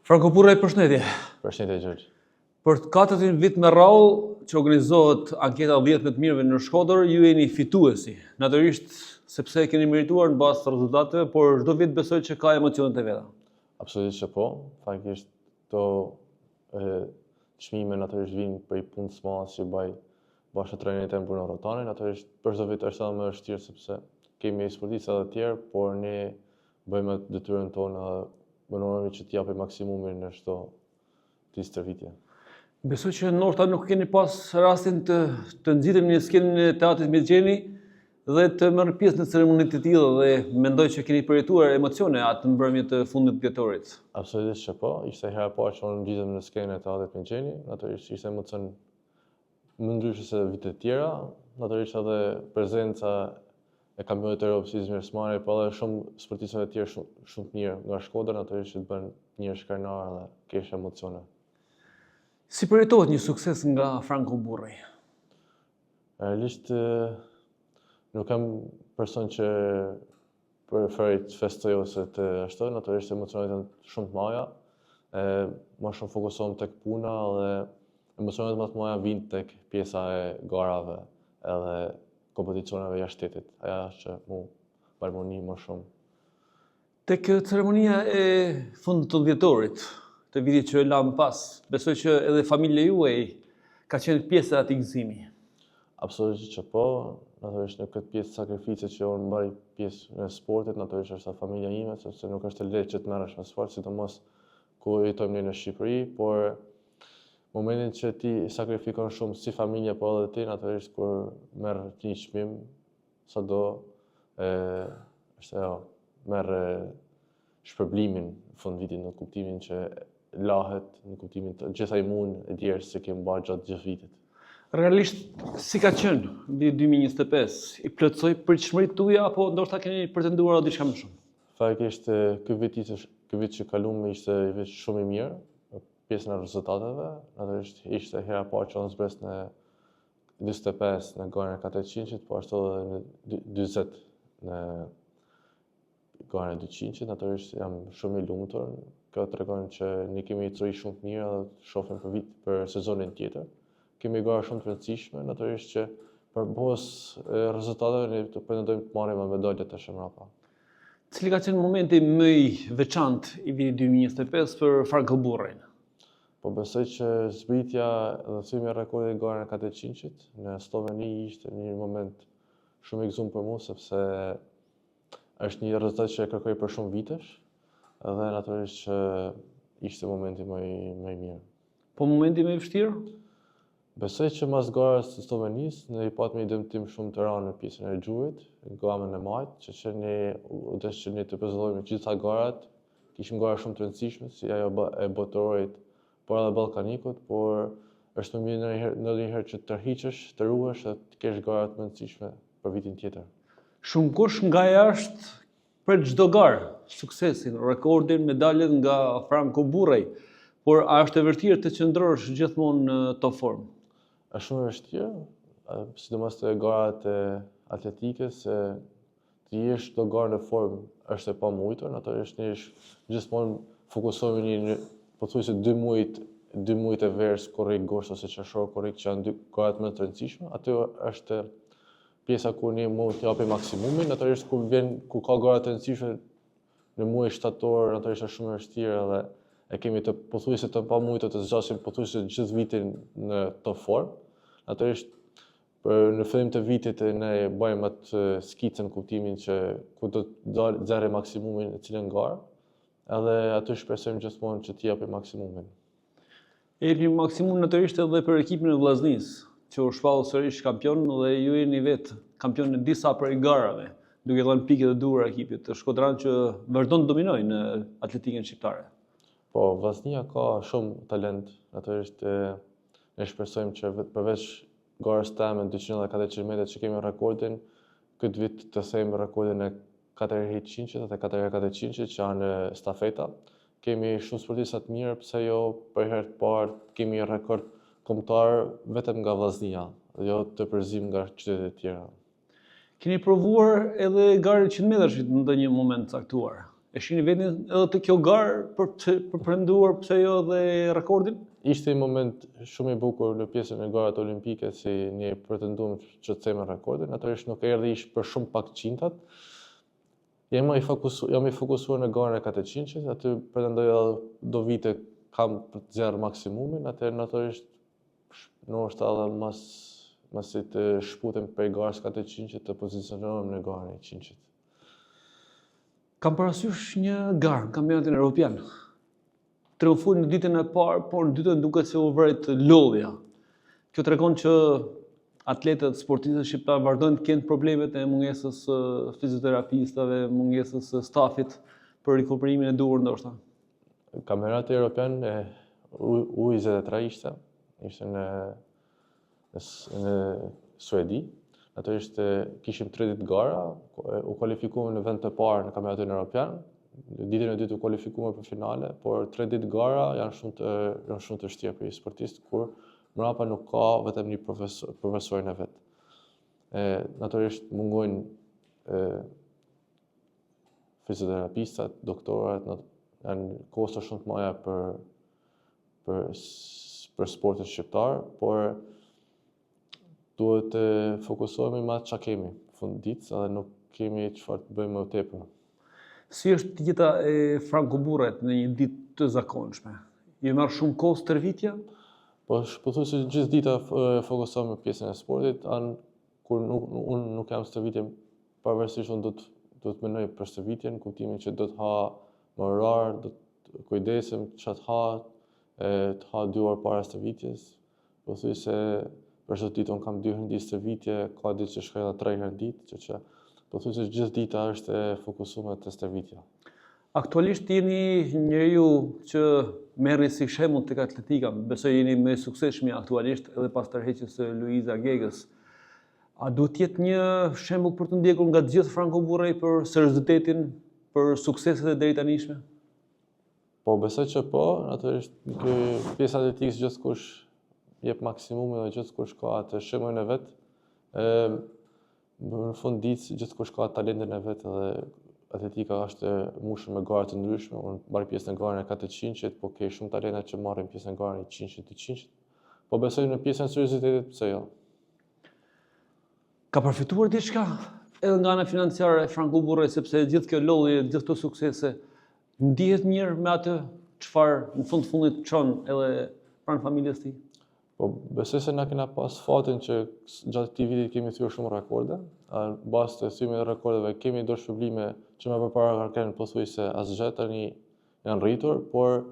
Franko Burraj, përshëndetje. Përshëndetje Gjergj. Për të katërtin vit me radhë që organizohet anketa 10 më të mirëve në Shkodër, ju jeni fituesi. Natyrisht sepse keni merituar në bazë të rezultateve, por çdo vit besoj që ka emocionet e veta. Absolutisht që po. Faktikisht këto çmime natyrisht vijnë prej punës së madhe që bëj bashkë me trajnerin tim Bruno Rrotani, natyrisht për çdo vit është edhe më e vështirë sepse kemi sportistë edhe të tjerë, por ne bëjmë atë detyrën tonë dhe mundohemi që të japim maksimumin në çdo ditë stërvitje. Besoj që ndoshta nuk keni pas rastin të të ngjiteni në skenën e teatrit Migjeni dhe të merrni pjesë në ceremoni të tillë dhe mendoj që keni përjetuar emocione atë mbrëmje të fundit të dhjetorit. Absolutisht që po, ishte hera e parë që unë ngjitem në skenën e teatrit Migjeni, natyrisht ishte emocion më ndryshe se vitet e tjera, natyrisht edhe prezenca e kampionit të Europës Izmir Smajli, po edhe shumë sportistëve të tjerë shumë, shumë të mirë nga Shkodra, natyrisht që të bën njerëz krenar dhe kesh emocione. Si përjetohet një sukses nga Franko Burraj? Realisht nuk jam person që preferoj të festoj ose të ashtu, natyrisht emocionet janë shumë të mëdha. E më shumë fokusohem tek puna dhe emocionet më të mëdha vijnë tek pjesa e garave edhe kompeticioneve jashtë shtetit. Ajo është që mu harmoni më shumë. Tek ceremonia e fundit të dhjetorit, të vitit që e lamë pas, besoj që edhe familja juaj ka qenë pjesë e atij gëzimi. Absolutisht që po, natyrisht në këtë pjesë sakrifice që unë bëj pjesë në sportit, natyrisht është familja ime, sepse nuk është e lehtë që të merresh me sport, sidomos ku jetojmë ne në Shqipëri, por momentin që ti sakrifikon shumë si familja, po edhe ti, natyrisht kur merr ti një çmim, sado e, është ajo, merr shpërblimin në fund vitit në kuptimin që lahet, në kuptimin të gjithë ai mund e djersë që kemi bërë gjatë gjithë vitit. Realisht, si ka qenë viti 2025? I plotësoi pritshmëritë tuaja apo ndoshta keni pretenduar edhe diçka më shumë? Faktikisht ky vit ishte ky vit që kaluam ishte një vit shumë i mirë në pjesën e rezultateve. Natyrisht ishte hera e parë që unë zbres në 45 në garën e 400-shit, po ashtu edhe në 40 në garën e 200-shit, natyrisht jam shumë i lumtur. Kjo tregon që ne kemi ecuri shumë të mirë dhe shohim për vit për sezonin tjetër. Kemi gara shumë të rëndësishme, natyrisht që përpos rezultateve ne të pretendojmë të marrim medalje tash e mbrapa. Cili ka qenë momenti më i veçantë i vitit 2025 për Franko Burrajn? Po besoj që zbritja dhe thyerja e rekordit në garën e 400-shit në Slloveni ishte një moment shumë i gëzuar për mua sepse është një rezultat që e kërkoj për shumë vitesh dhe natyrisht që ishte momenti më i më i mirë. Po momenti më i vështirë? Besoj që mas garës së Sllovenisë ne patëm një dëmtim shumë të rëndë në pjesën e gjurit, në gamën e majtë, që që ne u desh që ne të pezullojmë të gjitha garat. Kishim gara shumë të rëndësishme, si ajo e botërorit, por edhe Ballkanikut, por është më mirë ndonjëherë ndonjëherë që të tërhiqesh, të ruhesh dhe të kesh gara të rëndësishme për vitin tjetër. Shumëkush nga jashtë Pret çdo garë, suksesin, rekordin, medaljet nga Franko Burraj, por a është e vështirë të qëndrosh gjithmonë në top formë? Është shumë e vështirë, sidomos te garat e atletikës, se të jesh çdo garë në formë është e pamujtur, natyrisht ne gjithmonë fokusohemi në pothuajse dy muajt dy muajt e verës, korrik, gusht ose qershor, korrik që janë dy garat më të rëndësishme, aty është pjesa ku ne mund të japim maksimumin, natyrisht kur vjen kur ka gara të rëndësishme në muaj shtator, natyrisht është shumë e vështirë edhe e kemi të pothuajse të pamujtur të zgjasim pothuajse gjithë vitin në top formë. Natyrisht për në fillim të vitit ne bëjmë atë skicën kuptimin që ku do të nxjerrim maksimumin në cilën garë, edhe aty shpresojmë gjithmonë që të japim maksimumin. E jepni maksimum natyrisht edhe për ekipin e Vllaznisë, që u shpall sërish kampion dhe ju jeni vetë kampion në disa prej garave, duke dhënë pikët e duhura ekipit të shkodran që vazhdon të dominojë në atletikën shqiptare. Po, Vllaznia ka shumë talent, natyrisht ne shpresojmë që përveç garës teme 200 dhe 400 metra që kemi rekordin, këtë vit të thyejmë rekordin e 400 dhe 4x400 që janë stafeta. Kemi shumë sportista të mirë, pse jo për herë të parë kemi një rekord kombëtar vetëm nga Vllaznia, jo të përzim nga qytetet e tjera. Keni provuar edhe garën e 100 metrëshit në ndonjë moment të caktuar. E shihni veten edhe te kjo garë për të për pretenduar pse jo edhe rekordin? Ishte një moment shumë i bukur në pjesën e garat olimpike si ne pretenduam që të thejmë rekordin, natyrisht nuk erdhi ish për shumë pak qintat. Jam i fokusuar, jam i fokusuar në garën e 400-shit, aty pretendoj edhe do vite kam për të nxjerrë maksimumin, atëherë natyrisht ndoshta edhe mas masi të shputem prej garës 400-shit të pozicionohem në garën e 100-shit. Kam parasysh një garë në kampionatin evropian. Triumfoi në ditën e parë, por në dytën duket se u vërejt lodhja. Kjo tregon që atletët sportistët shqiptarë vazhdojnë të kenë problemet e mungesës së fizioterapistëve, mungesës së stafit për rikuperimin e duhur ndoshta. Kampionati Europian e U23 ishte, ishte në në, në Suedi. Natyrisht kishim 3 ditë gara, u kualifikuam në vend të parë në kampionatin europian. Ditën e dytë u kualifikuam për finale, por 3 ditë gara janë shumë të janë shumë të vështira për një sportist kur mbrapa nuk ka vetëm një profesor profesorin e vet. E natyrisht mungojnë e, fizioterapistat, doktorët, janë kosto shumë të mëdha për për për sportin shqiptar, por duhet të fokusohemi me atë që kemi fund ditës edhe nuk kemi çfarë të bëjmë më tepër. Si është jeta e Franko Burrajt në një ditë të zakonshme? Ju merr shumë kohë stërvitja? Po, pothuajse gjithë dita fokusohem në pjesën e sportit, anë kur nuk unë nuk jam stërvitje, pavarësisht unë do të do të mendoj për stërvitjen, në kuptimin që do të ha me orar, do të kujdesem çfarë të ha, e, të ha dy orë para stërvitjes. Pothuajse për çdo ditë unë kam dy herë në ditë stërvitje, ka ditë që shkoj edhe tre herë në ditë, që që pothuajse gjithë dita është e fokusuar te stërvitja. Aktualisht jeni njeriu që merrni si shembull tek atletika, besoj jeni më i suksesshmi aktualisht edhe pas tërheqjes së Luiza Gegës. A duhet të jetë një shembull për të ndjekur nga të gjithë Franko Burraj për seriozitetin, për sukseset e deritanishme? Po, besoj që po, natyrisht në pjesë atletikës gjithkush jep maksimumin dhe gjithkush ka atë shembullin e vet. Ë në fund ditës gjithkush ka talentin e vet dhe atletika është e mbushur me gara të ndryshme. Unë marr pjesë në garën e 400-shit, po ke shumë talenta që marrin pjesë në garën e 100-shit, 200-shit. Po besoj në pjesën e seriozitetit, pse jo. Ka përfituar diçka edhe nga ana financiare Franko Burraj sepse gjithë kjo lodhje, gjithë këto suksese ndihet mirë me atë çfarë në fund të fundit çon edhe pranë familjes tij. Po besoj se na kena pas fatin që gjatë këtij viti kemi thyer shumë rekorde. A në bazë të thyerjes rekordeve kemi do shpërblime që më përpara kanë qenë pothuajse asgjë tani janë rritur, por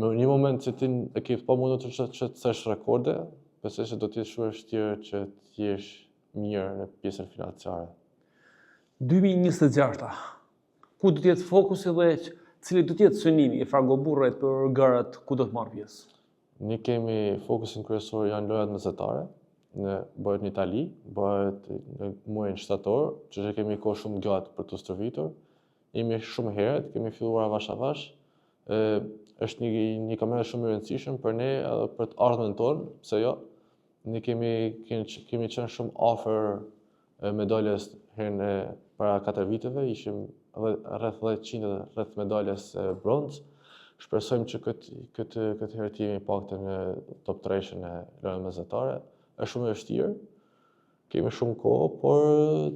në një moment që ti e ke të pamundur të që, që të thesh rekorde, besoj se do të jetë shumë e vështirë që të jesh mirë në pjesën financiare. 2026-a. Ku do të jetë fokusi dhe cili do të jetë synimi i Franko Burrajt për garat ku do të marrë pjesë? Ne kemi fokusin kryesor janë lojat mesdhetare, në bëhet në Itali, bëhet në muajin shtator, që që kemi kohë shumë gjatë për të stërvitur. Jemi shumë herët, kemi filluar avash avash. Ë është një një kampionat shumë i rëndësishëm për ne edhe për të ardhmen tonë, pse jo? Ne kemi kemi, kemi qenë shumë afër medaljes herën e para 4 viteve, ishim edhe rreth 10 rreth medaljes bronz. Shpresojmë që këtë këtë këtë herë të jemi paktën në top 3-shën e lojës mesdhetare. Është shumë e vështirë. Kemi shumë kohë, por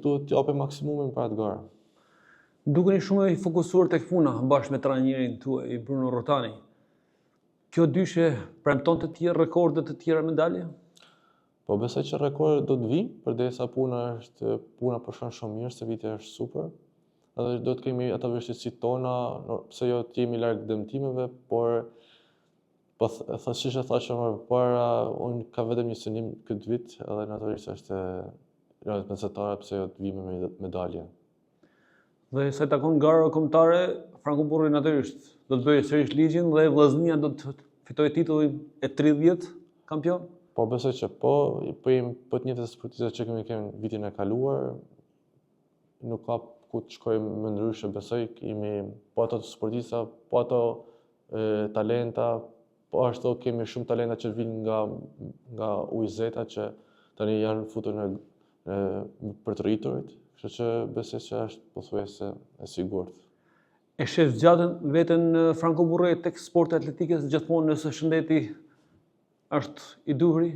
duhet të japim maksimumin për atë garë. Dukeni shumë i fokusuar tek puna bashkë me trajnerin tuaj Bruno Rotani. Kjo dyshe premton të tjerë rekorde të tjera medalje? Po besoj që rekordet do të vinë, përderisa puna është puna po shkon shumë mirë, stërvitja është super. Edhe do të kemi ato vështirësitë tona, pse jo të jemi larg dëmtimeve, por po thë siç e thashë më përpara, unë kam vetëm një synim këtë vit, edhe natyrisht është lojët mesdhetare, pse jo të vijmë me medalje. Dhe sa i takon garave kombëtare, Franko Burraj natyrisht do të bëjë sërish ligjin dhe Vllaznia do të fitojë titullin e 30 kampion? Po besoj që po, po jemi po të njëjtët sportista që kemi qenë vitin e kaluar, nuk ka ku të shkojmë më ndryshe, besoj jemi po ato sportista, po ato e, talenta, po ashtu kemi shumë talenta që vinë nga nga U20-a që tani janë futur në në për të rriturit, kështu që besoj që është pothuajse e sigurt. E shef gjatë veten Franko Burre tek sporti atletikës gjithmonë, nëse shëndeti është i duhuri?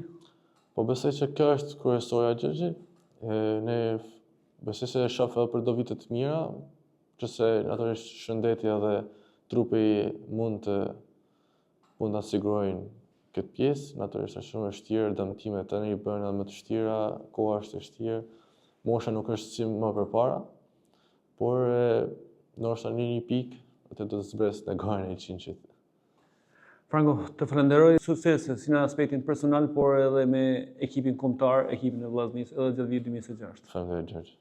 Po, besoj që kjo është kryesorja, Gjergji. Ne besoj se e shoh edhe për do vite të mira, që se natyrisht shëndeti edhe trupi mund ta sigurojnë këtë pjesë. Natyrisht është shumë e vështirë, dëmtimet tani bëhen edhe më të vështira, koha është e vështirë, mosha nuk është si më përpara, por ndoshta në një pikë atë do të zbres në garën e 100. Franko, të falenderoj, suksese si në aspektin personal, por edhe me ekipin kombëtar, ekipin e Vllaznisë edhe gjatë vitit 2026. Faleminderit, Gjergj.